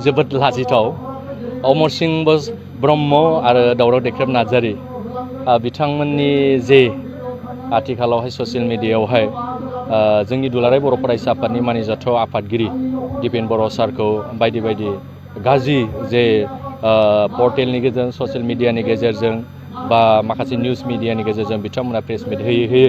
जोबोद लाजिथाव अमरसिं ब्रह्म आरो दावराव देख्रेब नार्जारि बिथांमोननि जे आथिखालावहाय ससियेल मिडियायावहाय जोंनि दुलाराय बर' फरायसा आफादनि मानिजाथाव आफादगिरि दिपेन बर' सारखौ बायदि बायदि गाज्रि जे पर्टेलनि गेजेरजों ससियेल मिडियानि गेजेरजों बा माखासे निउस मिडियानि गेजेरजों बिथांमोना प्रेस मिट होयै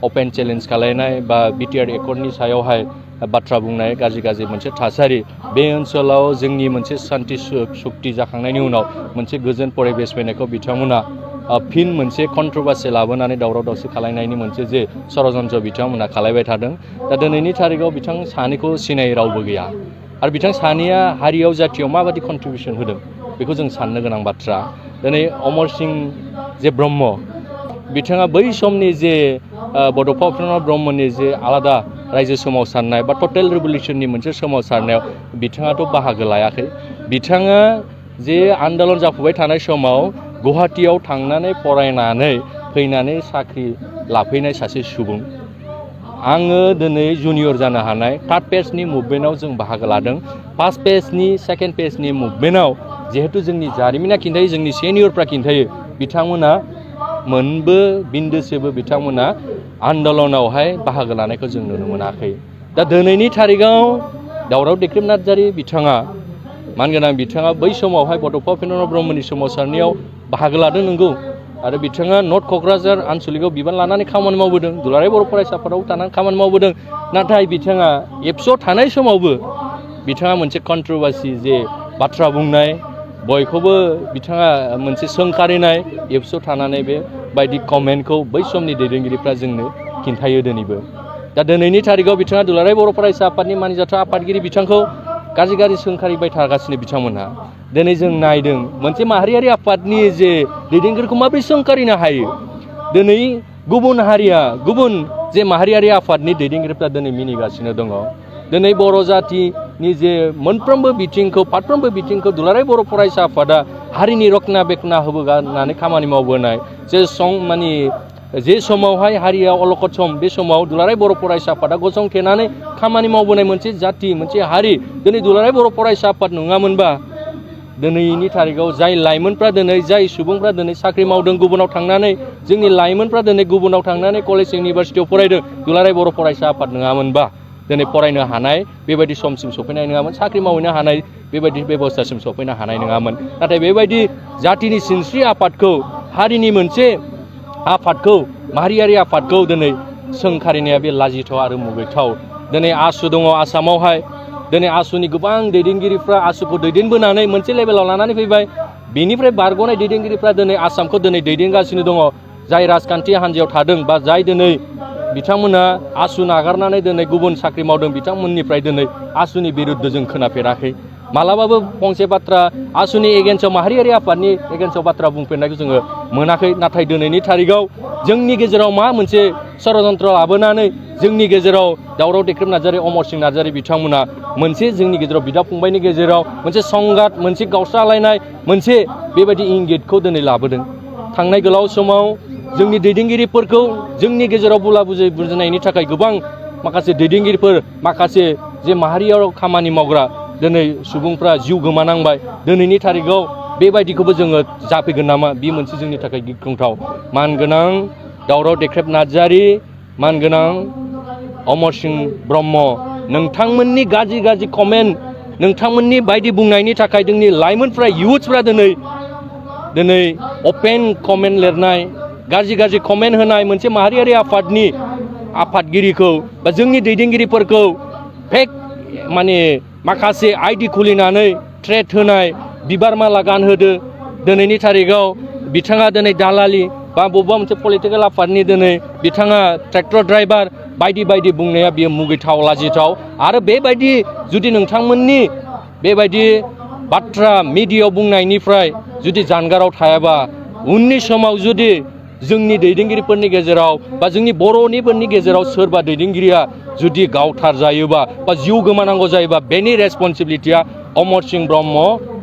अपेन चेलेन्ज खालायनाय बा बिटिआर एकर्डनि सायावहाय बाथ्रा बुंनाय गाज्रि मोनसे थासारि बे ओनसोलाव जोंनि मोनसे सान्थि सुक्ति जाखांनायनि उनाव मोनसे गोजोन परिबेस फैनायखौ बिथांमोना फिन मोनसे कन्ट्रोभार्सि लाबोनानै दावराव दावसि खालायनायनि मोनसे जे षड़यन्त्र बिथांमोना खालायबाय थादों दा दिनैनि थारिखआव बिथां सानैखौ सिनायै रावबो गैया आरो बिथां सानैया हारियाव जाथियाव माबायदि कन्ट्रिबिउसन होदों बेखौ जों साननो गोनां बाथ्रा दिनै अमरसिं जे ब्रह्म बिथाङा बै समनि जे बड'फा उपेन्द्र ब्रह्मनि जे आलादा रायजो सोमावसारनाय बा टटेल रिभलिउसननि मोनसे सोमावसारनायाव बिथाङाथ' बाहागो लायाखै बिथाङा जे आन्दलन जाफुबाय थानाय समाव गुवाहाटीयाव थांनानै फरायनानै फैनानै साख्रि लाफैनाय सासे सुबुं आङो दिनै जुनियर जानो हानाय थार्ड पेजनि मुभमेन्टआव जों बाहागो लादों फार्स्ट पेजनि सेकेन्ड पेजनि मुभमेन्टआव जिहेतु जोंनि जारिमिना खिन्थायो जोंनि सेनियरफ्रा खिन्थायो बिथांमोना मोनबो बिन्दोसेबो बिथांमोना आन्दलनावहाय बाहागो लानायखौ जों नुनो मोनाखै दा दिनैनि थारिखआव दावराव देख्रेब नार्जारि बिथाङा मानगोनां बिथाङा बै समावहाय बड'फा उपेन्द्र ब्रह्मनि सोमावसारनायाव बाहागो लादों नंगौ आरो बिथाङा नर्थ क'क्राझार आनसलिकआव बिबान लानानै खामानि मावबोदों दुलाराय बर' फरायसा आफादाव थानानै खामानि मावबोदों नाथाय बिथाङा एबसुआव थानाय समावबो बिथाङा मोनसे कन्ट्रोभार्सि जे बाथ्रा बुंनाय बयखौबो बिथाङा मोनसे सोंखारिनाय एबसुआव थानानै बेबायदि कमेन्टखौ बै समनि दैदेनगिरिफ्रा जोंनो खिन्थायो दिनैबो दा दिनैनि थारिखआव बिथाङा दुलाराय बर' फरायसा आफादनि मानिजाथाव आफादगिरि बिथांखौ गाज्रि सोंखारिबाय थागासिनो बिथांमोनहा दिनै जों नायदों मोनसे माहारियारि आफादनि जे दैदेनगिरिखौ माबोरै सोंखारिनो हायो दिनै गुबुन हारिया गुबुन जे माहारियारि आफादनि दैदेनगिरिफ्रा दिनै मिनिगासिनो दङ दिनै बर' जातिनि जे मोनफ्रोमबो बिथिंखौ फारफ्रोमबो बिथिंखौ दुलाराय बर' फरायसा आफादा हारिनि रखना बेखना होबोनानै खामानि मावबोनाय जे समावहाय हारिया अलखद सम बे समाव दुलाराय बर' फरायसा आफादा गसंथेनानै खामानि मावबोनाय मोनसे जाति मोनसे हारि दिनै दुलाराय बर' फरायसा आफाद नङामोनबा दिनैनि थारिखआव जाय लाइमोनफ्रा दिनै जाय सुबुंफ्रा दिनै साख्रि मावदों गुबुनाव थांनानै जोंनि लाइमोनफ्रा दिनै गुबुनाव थांनानै कलेज इउनिभारसिटियाव फरायदों दुलाराय बर' फरायसा आफाद नङामोनबा दिनै फरायनो हानाय बेबायदि समसिम सफैनाय नङामोन साख्रि मावहैनो हानाय बेबायदि बेबस्थासिम सफैनो हानाय नङामोन नाथाय बेबायदि जातिनि सिनस्रि आफादखौ हारिनि मोनसे आफादखौ माहारियारि आफादखौ दिनै सोंखारिनाया बे लाजिथाव आरो मुगैथाव दिनै आसु दङ आसामावहाय दिनै आसुनि गोबां दैदेनगिरिफ्रा आसुखौ दैदेनबोनानै मोनसे लेभेलाव लानानै फैबाय बेनिफ्राय बारग'नाय दैदेनगिरिफ्रा दिनै आसामखौ दिनै दैदेनगासिनो दङ जाय राजखान्थि हान्जायाव थादों बा जाय दिनै बिथांमोना आसु नागारनानै दिनै गुबुन साख्रि मावदों बिथांमोननिफ्राय दिनै आसुनि बिरुद्ध जों खोनाफेराखै मालाबाबो फंसे बाथ्रा आसुनि एगेन्स्टआव माहारियारि आफादनि एगेन्स्टआव बाथ्रा बुंफेरनायखौ जोङो मोनाखै नाथाय दिनैनि थारिखआव जोंनि गेजेराव मा मोनसे षड़यन्त्र लाबोनानै जोंनि गेजेराव दावराव देख्रेब नार्जारि अमरसिं नार्जारि बिथांमोना मोनसे जोंनि गेजेराव बिदा फंबायनि गेजेराव मोनसे संघात मोनसे गावस्रालायनाय मोनसे बेबायदि इंगितखौ दिनै लाबोदों थांनाय गोलाव समाव जोंनि दैदेनगिरिफोरखौ जोंनि गेजेराव बुला बुजिनायनि थाखाय गोबां माखासे दैदेनगिरिफोर माखासे जे माहारियाव खामानि मावग्रा दिनै सुबुंफ्रा जिउ गोमानांबाय दिनैनि थारिखआव बेबायदिखौबो जोङो जाफैगोन नामा बे मोनसे जोंनि थाखाय गिख्रंथाव मानगोनां दावराव देख्रेब नार्जारि मानगोनां अमरसिं ब्रह्म नोंथांमोननि गाज्रि कमेन्ट नोंथांमोननि बायदि बुंनायनि थाखाय जोंनि लाइमोनफ्रा इयुथ्सफ्रा दिनै अपेन कमेन्ट लिरनाय गाज्रि कमेन्ट होनाय मोनसे माहारियारि आफादनि आफादगिरिखौ बा जोंनि दैदेनगिरिफोरखौ फेक माखासे आइडि खुलिनानै थ्रेट होनाय बिबार माला गानहोदो दिनैनि थारिखआव बिथाङा दिनै दालालि बा बबेबा मोनसे पलिटिकेल आफादनि दिनै बिथाङा ट्रेक्टर ड्राइभार बायदि बुंनाया बियो मुगैथाव लाजिथाव आरो बेबायदि जुदि नोंथांमोननि बेबायदि बाथ्रा मिडियायाव बुंनायनिफ्राय जुदि जानगाराव थायाबा उननि समाव जुदि जोंनि दैदेनगिरिफोरनि गेजेराव बा जोंनि बर'निफोरनि गेजेराव सोरबा दैदेनगिरिया जुदि गावथार जायोबा बा जिउ गोमानांगौ जायोबा बेनि रेसपन्सिबिलिटिया अमरसिं ब्रह्म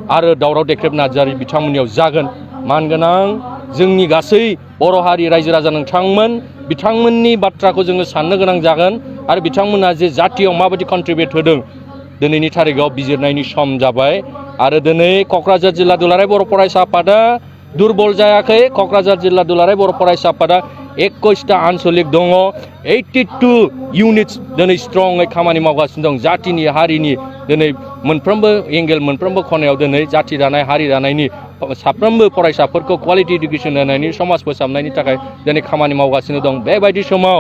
आरो दावराव देख्रेब नार्जारि बिथांमोननियाव जागोन मानगोनां जोंनि गासै बर' हारि रायजो राजा बिथांमोननि बाथ्राखौ जोङो साननो गोनां जागोन आरो बिथांमोना जे जातियाव माबायदि कन्ट्रिबिउट होदों दिनैनि थारिखआव बिजिरनायनि सम जाबाय आरो दिनै क'क्राझार जिल्ला दुलाराय बर' फरायसा आफादा दुरबल जायाखै। क'क्राझार जिल्ला दुलाराय बर' फरायसा आफादा 21टा आनसलिक दङ, 82 इउनिट्स दिनै स्ट्रङै खामानि मावगासिनो दं। जातिनि हारिनि दिनै मोनफ्रोमबो एंगेल मोनफ्रोमबो खनायाव दिनै जाति दानाय हारि दानायनि साफ्रोमबो फरायसाफोरखौ क्वालिटि इडुकेसन होनायनि समाज फोसाबनायनि थाखाय दिनै खामानि मावगासिनो दं। बेबायदि समाव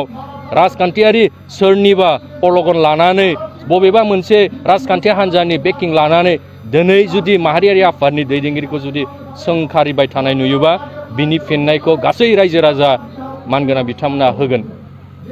राजखान्थियारि सोरनिबा प्रल'गन लानानै बबेबा मोनसे राजखान्थि हान्जानि बेकिं लानानै दिनै जुदि माहारियारि आफादनि दैदेनगिरिखौ जुदि सोंखारिबाय थानाय नुयोबा बिनि फिननायखौ गासै रायजो राजा मानगोनां बिथांमोना होगोन।